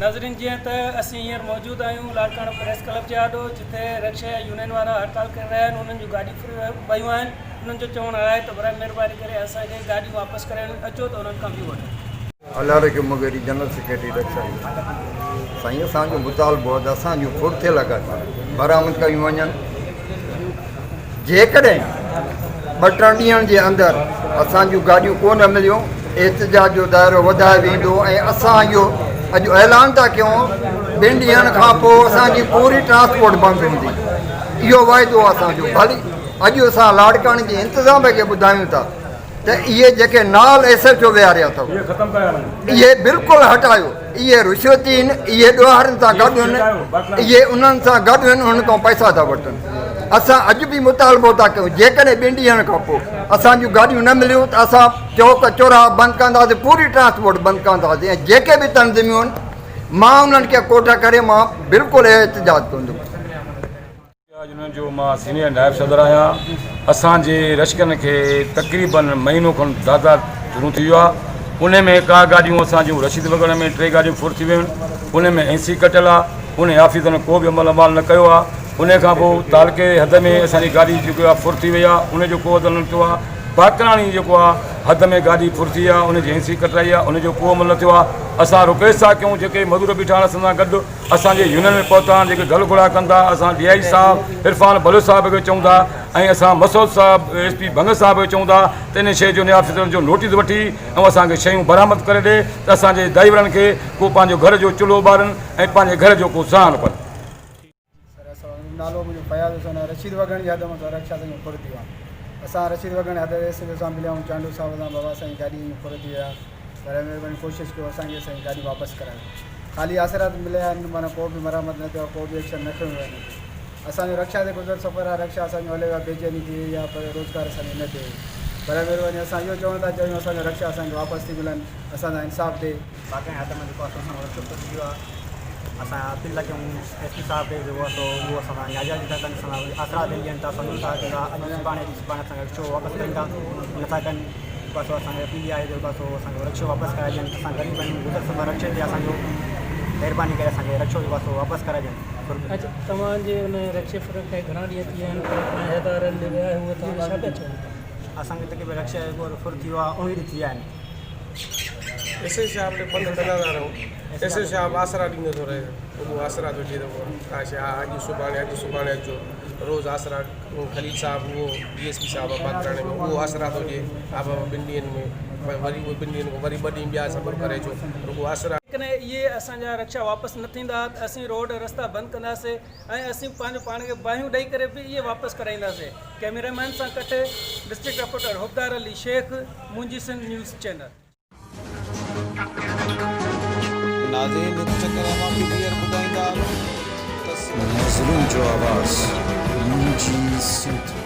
ناظرين جيئن ته اسين هينئر موجود آهيون لاڙڪاڻو پريس ڪلب جي آڏو جتي رڪشا يونين وارا هڙتال ڪري رهيا آهن انهن جون گاڏيون ڦري ويون آهن انهن جو چوڻ آهي ته براء مهرباني ڪري اسان کي گاڏيون واپس ڪري اچو ته انهن کان ويو وٺون. الله رکيو Mugheri general secretary rickshaw union سائين اسان جو مطالبو آهي ته اسان جون ڦر ٿيل گاڏيون برآمد ڪيون وڃن جيڪڏهن ٻه ٽن ڏينهن جي اندر اسان جون گاڏيون ڪو نه مليون احتجاج جو دائرو وڌايو ويندو ۽ اسان اهو اڄ اعلان ٿا ڪيون ٻن ڏينهن کان پوء اسان جي پوري ٽرانسپورٽ بند هوندي اهو واعدو اسان جو ڀلي اڄ اسان لاڙڪاڻي جي انتظام کي ٻڌايون ٿا ته اهي جيڪي نال ايس ايڇ او ويهاريا اٿو اهي بلڪل هٽايو اهي رشوتي آهن اهي ڏوهارين سان گڏ آهن اهي انهن سان گڏ آهن انهن کان پئسا ٿا وٺن اسان اڄ به مطالبو ٿا ڪيون جيڪڏهن ٻن ڏينهن کان پوء اسان جون گاڏيون نه مليون ته اسان چوڪ چوراها بند ڪنداسين پوري ٽرانسپورٽ بند ڪنداسين ۽ جيڪي به تنظيميون آهن مان انهن کي ڪوٺ ڪري مان بلڪل احتجاج ڪندم. يونين جو مان سينيئر نائب صدر آهيان اسان جي رشڪن کي تقريبن مهينو کن زياده شروع ٿي ويو آهي ان ۾ ڪا گاڏيون اسان جون رشيد وڳڻ ۾ ٽي گاڏيون ڦر ٿي ويون ان ۾ اين سي ڪٽيل آهي ان آفيسرن ڪو به عمل عمال نه ڪيو آهي ان کان پوء تعلقي حد ۾ اسان جي گاڏي جيڪو آهي ڦر ٿي وئي آهي ان جو ڪو عدل نه ٿيو آهي باقراڻي جيڪو آهي حد ۾ گاڏي ڦر ٿي آهي ان جي اين سي ڪٽرائي آهي ان جو ڪو عمل نه ٿيو آهي اسان رڪويسٽ ٿا ڪيون جيڪي مزور بيٺا آهن اسان سان گڏ اسان جي يونين ۾ پهتا آهن جيڪي گل گهوڙا ڪن ٿا اسان ڊي I جي صاحب عرفان بلوچ صاحب کي چئون ٿا ۽ اسان مسعود صاحب ايس پي ڀنگ صاحب کي چئون ٿا ته ان شيء جو نياء آفيسرن جو نوٽيس وٺي ۽ اسان کي شيون برآمد ڪري ڏي ته اسان جي ڊرائيورن کي ڪو پنهنجو گهر جو چلهو ٻارن ۽ پنهنجي گهر جو ڪو سهان ڪن. سر اسلام عليڪم نالو منهنجو فياض حسين آهي رشيد وڳڻ جي حد مان سر رڪشا سائين ڦر ٿي ويو آهي اسان رشيد وڳڻ حد ايس ايڇ او سان مليا آهيون چانڊيو صاحب سان بابا سائين گاڏي ائين ڦر ٿي ويا برائي مهرباني ڪوشش ڪيو اسان کي سائين گاڏي واپس ڪرايو خالي آسرات مليا آهن معنيٰ ڪو به مرمت نه ٿيو آهي ڪو به ايڪشن نه کنيو ويو آهي هن تي اسان جو رڪشا تي گذر سفر آهي رڪشا اسان جو هلي ويو آهي بيچيني ٿي وئي آهي پر روزگار اسان جو نه ٿئي برائي مهرباني اسان اهو چوڻ ٿا چاهيون اسان جو رڪشا اسان کي واپس ٿي ملن اسان سان انصاف ٿئي. باقي حد ۾ جيڪو اسان سان رڪشو ڦرجي ويو آهي اسان اپيل ٿا ڪيون ايس پي صاحب کي جيڪو آهي سو اهو اسان سان ناجائزي ٿا ڪن اسان سان آسرا ڏئي ڏين ٿا سمجهون ٿا ته اڄ سڀاڻي اڄ سڀاڻي اسان کي رڪشو واپس ڪرائيندا نٿا ڪن جيڪو آهي سو اسان کي اپيل آهي جيڪو آهي سو اسان کي رڪشو واپس ڪرائي ڏين اسان غريب آهيون گذر سفر رڪشي تي اسان جو مهرباني ڪري اسان کي رڪشو جيڪو آهي سو واپس ڪرائي ڏين. اچ توهان جي ان رڪشي ڦرڻ کي گهڻا ڏينهن ٿي ويا آهن پر عهديدارن ڏي ويا آهيو اهي توهان کي ڇا پيا چون؟ اسان کي تقريبن رڪشي جو ڦر ٿي ويو آهي اوڻويهه ڏينهن ٿي ويا آهن. ايس ايس صاحب ڏي پنڌ ڪندا ٿا رهون ايس ايس صاحب آسرا ڏيندو ٿو رهي رڳو آسرا ٿو ڏئي ته ڪا شي ها اڄ سڀاڻي اڄ سڀاڻي اچو روز آسرا خليل صاحب اهو ڊي ايس پي صاحب آهي باقراڻي ۾ اهو آسرا ٿو ڏئي ها بابا ٻن ڏينهن ۾ وري اهي ٻن ڏينهن کان وري ٻه ڏينهن ٻيا صبر ڪري اچو رڳو آسرا. جيڪڏهن اهي اسان جا رڪشا واپس نه ٿيندا ته اسين روڊ رستا بند ڪنداسين ۽ اسين پنهنجو پاڻ کي باهيون ڏئي ڪري به اهي واپس ڪرائينداسين ڪئميرا مين سان ڪٺ ڊسٽرڪٽ رپورٽر حبدار علي شيخ منهنجي سنڌ نيوز چينل. ناظرين هڪ چڪر اوهان کي ٻيهر ٻڌائيندا هلون ته. مظلوم جو آواز منهنجي سنڌ.